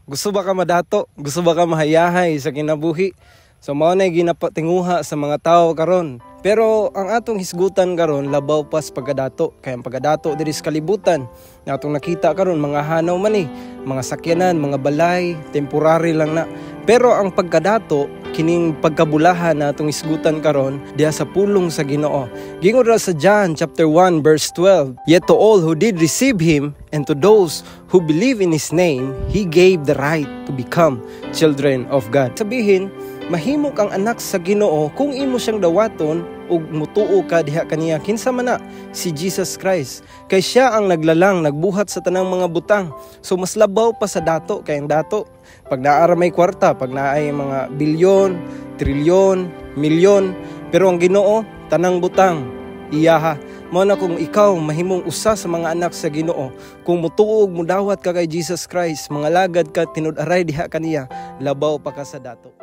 Gusto ba ka madato? Gusto ba ka mahayahay sa kinabuhi? So mao na ginapatinguha sa mga tao karon. Pero ang atong hisgutan karon, labaw pa sa pagkadato. Kay ang pagkadato diri sa kalibutan na atong nakita karon, mga hanaw man ni, mga sakyanan, mga balay, temporary lang na. Pero ang pagkadato kining pagkabulahan na atong hisgutan karon diha sa pulong sa Ginoo. Gingon ra sa John chapter 1 verse 12, "Yet to all who did receive him and to those who believe in his name, he gave the right to become children of God." Sabihin, mahimo kang anak sa Ginoo kung imo siyang dawaton ug mutuo ka diha kaniya. Kinsa man na si Jesus Christ? Kay siya ang naglalang, nagbuhat sa tanang mga butang. So mas labaw pa sa dato, kay ang dato, pag naa ra may kwarta, pag naay mga bilyon, trilyon, milyon, pero ang Ginoo, tanang butang iyaha. Mao na kung ikaw mahimong usa sa mga anak sa Ginoo, kung mutuo ug mudawat ka kay Jesus Christ, mangalagad ka tinud-aray diha kaniya, labaw pa ka sa dato.